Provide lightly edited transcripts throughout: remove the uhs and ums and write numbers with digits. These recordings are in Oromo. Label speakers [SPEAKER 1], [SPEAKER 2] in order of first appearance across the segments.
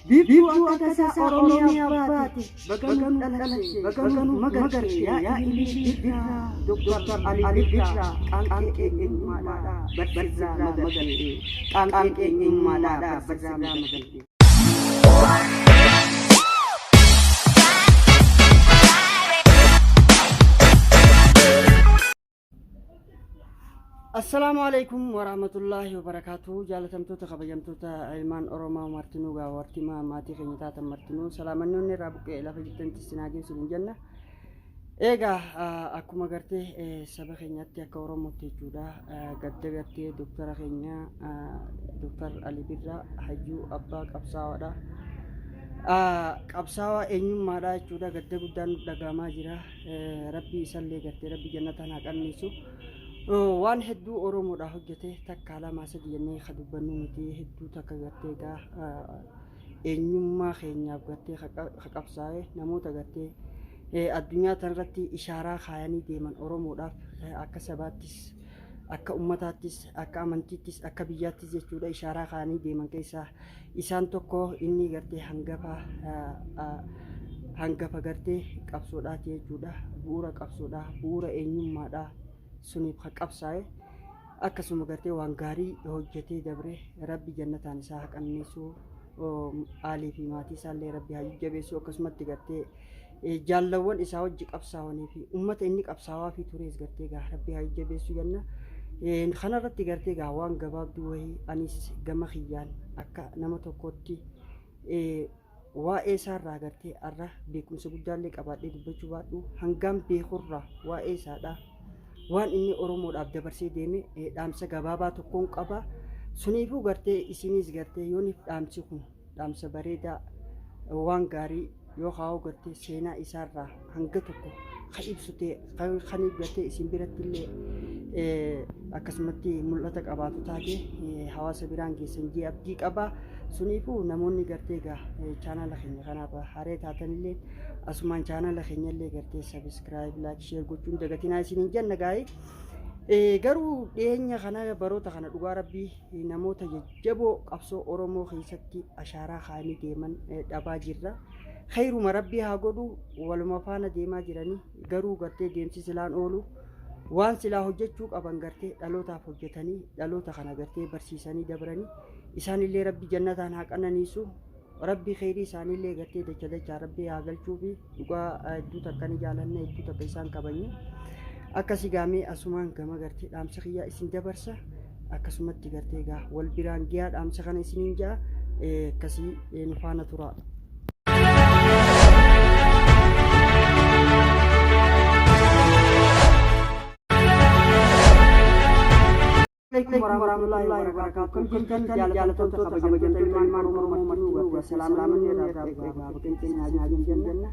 [SPEAKER 1] Biiftuu akka isaa Oromiyaa baate baga nu dhalatte baga nu magarte yaa Ililii Birraa Dooktar Alii Birraa qaanqee eenyummaadhaa barsiisaa magalte qaanqee eenyummaadhaa barsiisaa magalte.
[SPEAKER 2] Assalaamu alaikum warahmatullaahi wabarakaatu jaalatamtoota kabajamtoota ilmaan Oromoo martinuu gaa wartimaa maatii keenya taatan martinuu salaamannoonni irraa buqqee lafa jirtanitti sinaa geessu hin jenna. Eegaa akkuma gartee saba keenyatti akka Oromootti jechuudha gadda gartee doktara keenya Doktar Ali Birraa hayyuu abbaa qabsaawaadha. Qabsaawaa eenyummaadha jechuudha gadda guddaan nu dhagahamaa jira. Rabbii isallee gartee rabbi jannataan haa qanniisu. Waan hedduu Oromoodhaa hojjete takka lama sadi jennee ka dubbannu miti hedduu takka gartee egaa eenyummaa keenyaaf gartee ka qabsaa'e namoota gartee addunyaa tanarratti ishaaraa kaayanii deeman Oromoodhaaf akka sabaattis akka ummataattis akka amantiittis akka biyyaattis jechuudha ishaaraa kaayanii deeman keessaa isaan tokko inni gartee hangafa hangafa gartee qabsoodhaati jechuudha bu'uura qabsoodhaa bu'uura eenyummaadhaa suniif kan qabsaa'e akkasuma gartee waan gaarii hojjetee dabre rabbi jannataan isaa haa qananiisu aalii fi maatii isaallee rabbi haa jajjabeessu akkasumatti gartee jaallawwan isaa wajji qabsaawanii fi ummata inni qabsaawaa fi turees gartee gaa rabbi haa jajjabeessu jenna. Kanarratti gartee gaa waan gabaabduu wayii anis gama kiyyaan akka nama tokkootti waa'ee isaarraa gartee arra beekumsa guddaallee qabaadhee dubbachuu baadhu hangaan beekurraa waa'ee isaadha. Waan inni Oromoodhaaf dabarsee deeme dhaamsa gabaabaa tokkoon qaba. Suniifuu gartee isiniis gartee yooniif dhaamsi kun dhaamsa bareedaa waan gaarii yoo kaa'u gartee seenaa isaarraa hanga tokko ka ibsu ta'e kan gartee isin biratti illee akkasumatti mul'ata qabaatu taate hawaasa biraan geessan jee abdii qaba. Suniifuu namoonni gartee egaa chaanala keenya kanaaf haree taatanillee asumaan chaanala keenya illee gartee sabiskiraayib laayik sheer gochuun dagatinaa isiniin jenna gaa'ee. Garuu dhiyeenya kana baroota kana dhugaa rabbii namoota jajjaboo qabsoo Oromoo keessatti ashaaraa kaa'anii deeman dhabaa jirra. Khayruma rabbii haa godhu waluma faana deemaa jiranii garuu gartee deemsi silaan oolu waan silaa hojjechuu qaban gartee dhalootaaf hojjetanii dhaloota kana gartee barsiisanii dabranii isaanillee rabbi jannataan haa qananiisu Rabbi kheyrii isaaniillee gartee dacha dachaa rabbi haa galchuufi dhugaa hedduu takka ni jaalanna hedduu takka isaan kabajna akkasi gaamee asumaan gama gartee dhaamsa kiyyaa isin dabarsa akkasumatti gartee gaa wal biraan giyaa dhaamsa kana isiniin ja'a akkasii nu faana turaa. Alaikum warahmatullahi wabarakatuh. Kam jirtan jaallatamtoota kabajamtoota ilmaan Oromoo martinuu gartee salaamanni irraa buqee jenna.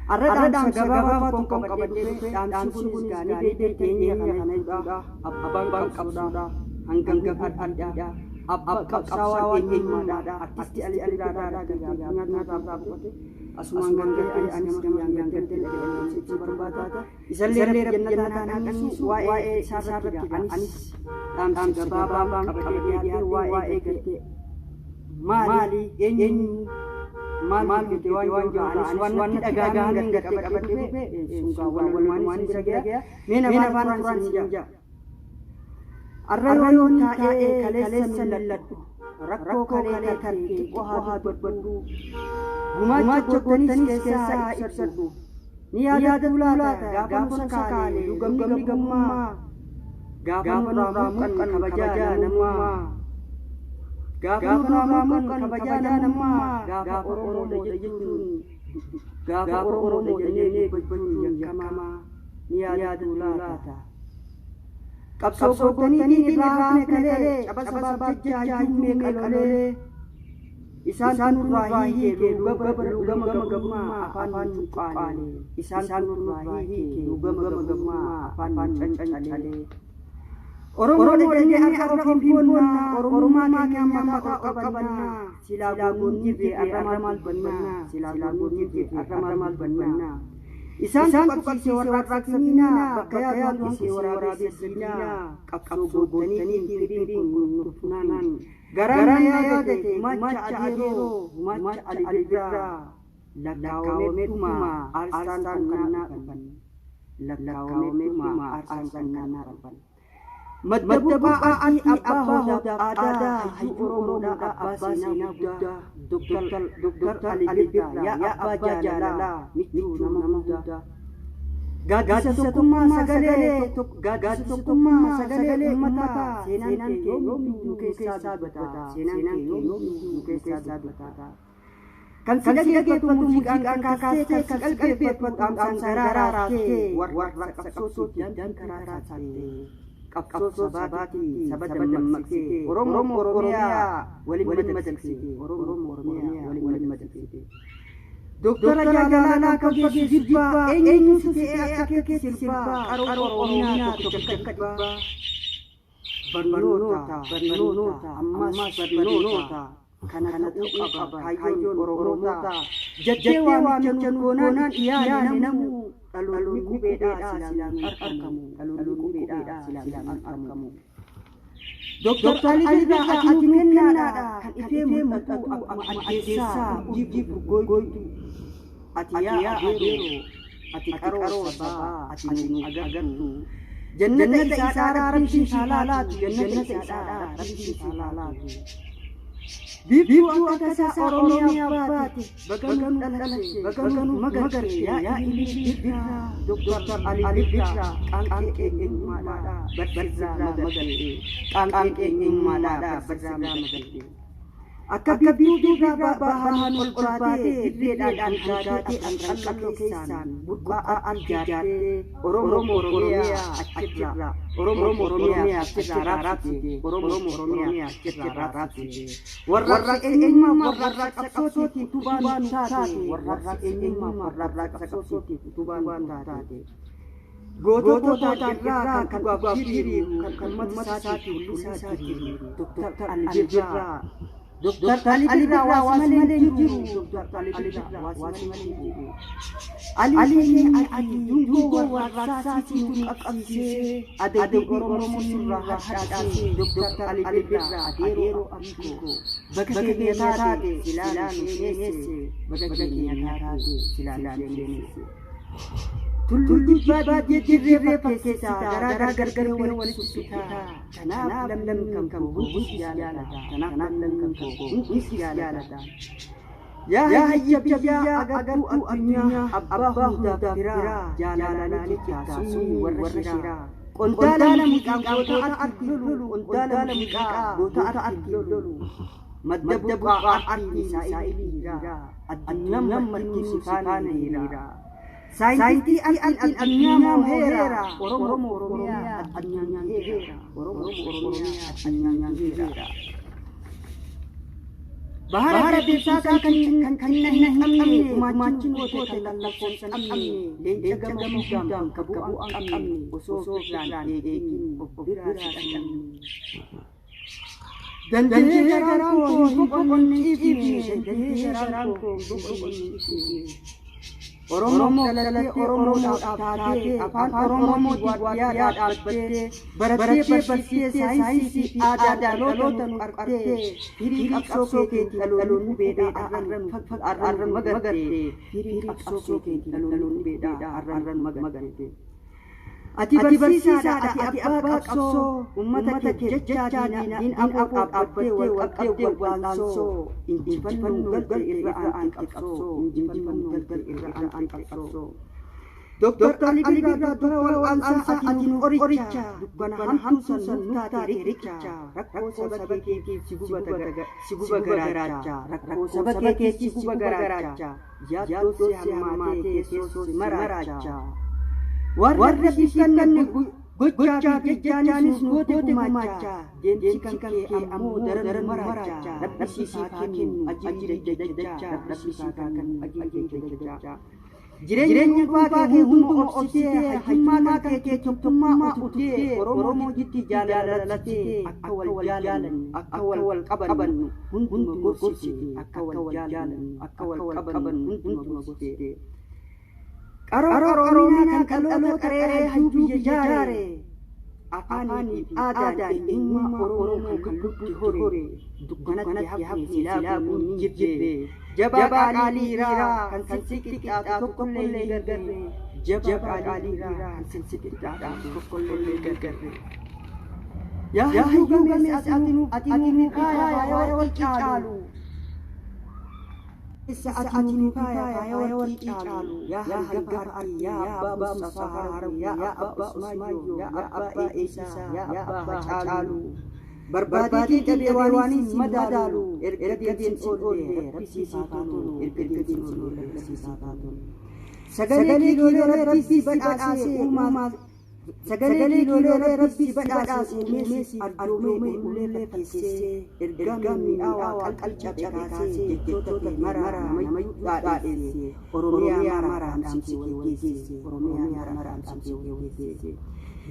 [SPEAKER 2] Arra dhaamsa gabaabaa tokkoon qabadhee dhufe dhaamsi kunis gaanii beektan dhiyeenya kana jechuudha. Abbaan qabsoodha. Hangafa addiidha. Abbaa qabsaawaa eenyummaadha. Artisti Alii Birraadha gartee addunyaa kanarraa boqote. Asumaan gartee anis gama kiyyaan gartee dhageeffachuu ibsuu barbaada. Isallee Rabbi jannataan haa qananiisu waa'ee isaarratti egaa anis dhaamsa gabaabaan qabadhee dhiyaadhe waa'ee gartee maali eenyu maal hojjete waan jiru anis waan natti dhaga'ameen gartee qabadhee dhufe sun gaa walumaan isin bira gaya mee na faana turaan isin ja'a. Arra yoon taa'ee kaleessa mil'adhu rakkoo kalee tartee xiqqoo haa dubbadhu gumaacha gootanis keessaa ibsadhu ni yaadattuu laata gaafa nu sakaale lugamni gabrummaa gaafa nurraa mulqan kabajaa namummaa gaafa nurraa mulqan kabajaa namummaa gaafa Oromoodha jechuun gaafa Oromoodha jennee dubbachuun yakkamaa ni yaadattuu laata. Qabsoo goottaniitiin irraa hafne kalee caba sabaaf jecha hayyuu meeqa lolee isaan nurraa hiike luugama gabrummaa afaan nu cuqqaale isaan nurraa hiike luugama gabrummaa afaan nu cancalee. Oromoodha jennee har'a ofiin boonnaa Oromummaa keenya mataa ol qabannaa silaa goonni jirre har'a maal dubbannaa silaa goonni jirre har'a maal dubbannaa.
[SPEAKER 1] Isaan qabsiisee warraaqsa finiinaa bakka yaadu hanqisee waraabessa diinaa qabsoo goottaniitiin firiin kun dhufnaan garaan na yaadate gumaacha adeeroo gumaacha Ali Birraa lakkaawamee dhuma aarsaan kan naa dhufan lakkaawamee dhuma aarsaan kan naa dhufan. Madda buqqaa ati abbaa hoodaaf aadaa hayyuu Oromoodhaa abbaa seenaa guddaa Doktar Ali Birraa yaa abbaa jaalalaa michuu nama hundaa. Gaaddisa tokkummaa sagalee gaaddisa tokkummaa sagalee uummataa seenaan kee yoomiyyuu keessaa dubbata seenaan kee yoomiyyuu keessaa dubbata. Kan si dhaggeeffatu muuziqaan kakaastee kan si qalbeeffatu dhaamsaan garaa raaftee warra qabsootti daandii karaa saattee. Qabsoo sabaatii saba dammaqsite Oromoo Oromiyaa waliin madaqsite Oromoo Oromiyaa waliin madaqsite. Doktara jaalalaa kan fageessu jibbaa eenyutu ta'ee akka keetti sirbaa qaroo Oromiyaa tokko akka dhibbaa. Barnoota barnoota ammas barnoota kana ta'uu qaba kaayyoon Oromoota jettee waamicha nu goonaan dhiyaane namu dhaloonni qubeedhaa silaan argamu dhaloonni qubeedhaa silaan argamu. Doktar Ali Birraa ati nuuf kennaadha kan ifee mul'atu akkuma addeessaa urjii furgooytu ati yaa adeeroo ati qaroo sabaa ati nu agartu jannata isaadhaa rabbiin siif haa laatu jannata isaadhaa rabbiin siif haa laatu. Biiftuu akka tasaa Oromiyaa baate baga nu dhalatte baga nu magarte yaa Ililii Birraa Doktar Ali Birraa qaanqee eenyummaadhaa barsiisaa magalte qaanqee eenyummaadhaa barsiisaa magalte. Akka biiftuu birraa bahaan ol baatee dirreedhaan hangaatee anqalqalloo keessaan burqaa arjaattee Oromoo Oromiyaa achirraa Oromoo Oromiyaa achirraa raabsite Oromoo Oromiyaa achirraa raabsite. Warraaqsa eenyummaa warraaqsa qabsootiin utubaa nu taate warraaqsa eenyummaa warraaqsa qabsootiin utubaa nu taate. Gootota gootaan irraa kan dhugaaf hiriiru kan uummata isaatiif hulli isaatiif hiriiru Doktar Ali Birraa. Doktar Ali Birraa waa si malee hin jiru. Doktar Ali Birraa waa si malee hin jiru. Ali keenya ati dungoo warraaqsaa situ nu qaqqabsiisee adabbii Oromoo sirraa hadhaasee Doktar Ali Birraa adeeroo abiikoo bakka keenya taate silaa nu seenesse bakka keenya taate silaa nu seenesse. Tulluu jibbaa dirree fakkeessaa garaa gargar walitti suphitaa kanaaf lamlam kan koo hundi jaalata kanaaf lamlam kan koo hundi jaalata. Yaa hayya biyyaa agartuu addunyaa abbaa hundaaf firaa jaalalanii jechaa summii warra shiraa. Qondaala muuziqaa goota artii lolu qondaala muuziqaa goota artii lolu. Madda buqqaa artii saa'ilii hiriiraa addunyaan marti si faana hiriiraa. Saayintii artiin addunyaa mooheera Oromoo Oromiyaa addunyaan heera Oromoo Oromiyaa addunyaan heera. Bahara beekumsaa kan kan hin qabne gumaachiin goote kan lakkoofsa hin qabne leenca gama hundaan kan bu'aa hin qabne osoo ofirraan eegin of biraa si dhabne. Dandee garaan koo hin boqonne ciifne dandee garaan koo hin boqonne ciifne. Oromoo dhalattee Oromoodhaaf taatee afaan Oromootiin waadiyaa dhaabbattee barattee barsiistee saayinsii fi aadaa dhaloota nu qarqartee firii qabsoo keetiin dhaloonni qubeedhaa arran magarte firii qabsoo keetiin dhaloonni qubeedhaa arran magarte. Ati barsiisaadha ati abbaa qabsoo uummata kee jechaa diin afoo dhaabbattee wal qabdee wal wal'aansoo injifannoo galgal irra aanti qabsoo injifannoo galgal irra aanti qabsoo. Doktar Ali Birraa dura wal wal'aansaa ati nu qoricha dukkana hamtuu san nuuf taate riqicha rakkoo saba keetiif si guba garaacha rakkoo saba keetiif si guba garaacha yaaddoo si hammaatee keessoo si maraacha. Warra rabbiif kennanne gochaa fi jechaanis nu goote gumaacha deemsi kan kee ammoo daran nu maraacha rabbi siif haa kennu ajirii jecha rabbi siif haa kennu ajirii jecha. Jireenya dhuunfaa kee hunduma obsitee hayyummaa kan kee tokkummaa utubdee Oromoo jitti jaalalattee akka wal jaalannu akka wal qabannu hunduma gorsite akka wal jaalannu akka wal qabannu hunduma gorsite. Qaroo qaroominaa kan dhaloota qaree hayyuu biyya jaare. Afaanii fi aadaan eenyummaa Oromoo kan lubbutti hore. Dukkanatti hafne silaa guun jibbe. Jabaa qaalii dhiiraa kan si qixxaatu tokkollee hin gargarre. Jabaa qaalii dhiiraa kan si qixxaatu tokkollee hin gargarre. Yaa hayyuu gameessa ati nuuf faaya warqii caalu. Isa ati nuuf faaya warqii caalu. Yaa hangafa artii, yaa abbaa Musaa Harawuu, yaa abbaa Usmaayyoo, yaa abbaa Eesisaa, yaa abbaa Hacaaluu. Barbaadeetiin dhabee waan hin madaalu. Erga deemsi oolle rabbi siif haa tolu. Erga deemsi oolle rabbi siif haa tolu. Sagalee kiiloolee rabbi si badhaasee uumaa Sagalee kiiloolee rabbi si badhaase uumee si arjoomee ulee fakkeessee ergaa miidhaawaa qalqal cabe kaasee jechoota kee mara namayyuu dhaadheesse Oromiyaa mara dhaamsi kee walgeesse Oromiyaa mara dhaamsi kee walgeesse.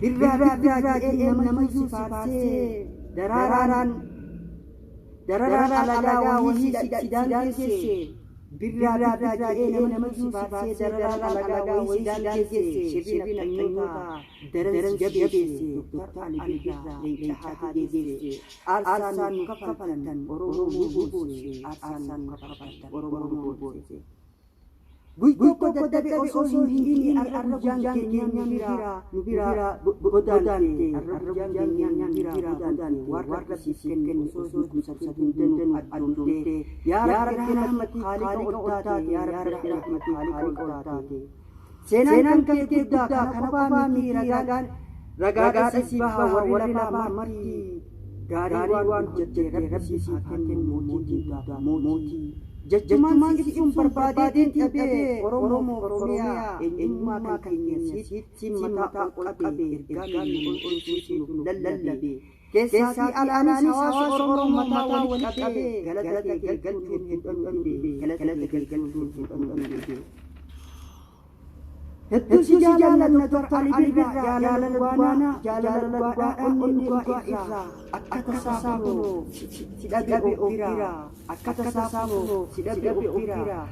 [SPEAKER 1] Birraa birraa jedhee namayyuu si faarsee daraaraan dararaan alagaa wahii si daangeesse. Birraa birraa jedhee namayyuu si faarsee dararaan alagaa wahii si daangeesse. Shirri nafxanyoota daran si jabeesse. Doktar Ali Birraa leenca haati deesse. Aarsaan nu kafaltan Oromoo nu boonse. Aarsaan nu kafaltan Oromoo nu boonse. Guyyoo dadhabe osoo hin hiini har'a guyyaan keenya nu biraa godaante. Har'a guyyaan keenya nu biraa godaante. Waan Rabbi siif kenne osoo hin gumsabsatin dandanu addoomte. Yaa Rabbi rahmatii Haaliqa ol taate. Yaa Rabbi rahmatii Haaliqa ol taate. Seenaan kan kee guddaa kana qofaa miti ragaan ragaadha siif baha warri lafaa marti. Gaarii waan hojjette Rabbi siif haa kennu mootii guddaa mootii. Jechumaan si ibsuun barbaadeetiin dhabee Oromoo Oromiyaa eenyummaa kan keenya sitti mataa ol qabe ergaa nu ol ol nu lallabe. Keessaa fi alaanis hawaasa Oromoo mataa walitti qabee galata kee galchuun hedduu dhibe galata kee galchuun hedduu dhibe. Hedduu si jaalanna Doktar Ali Birraa jaalala dhugaanaa jaalala dhugaadhaa onnee dhugaa irraa akka tasaa kunoo si dhabe of biraa akka tasaa kunoo si dhabe of biraa.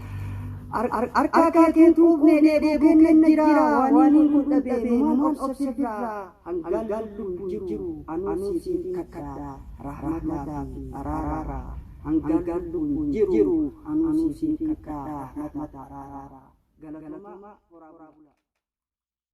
[SPEAKER 1] Harkaa keetiin quufnee dheebuu kenna jira waan hin kun dhabe numaan obsirraa hangaan lubbuun jiru anuu siif kakkadha rahmataa fi araara hangaan lubbuun jiru anuu siif kakkadha rahmataa araara. Galatoomaa horaa bulaa.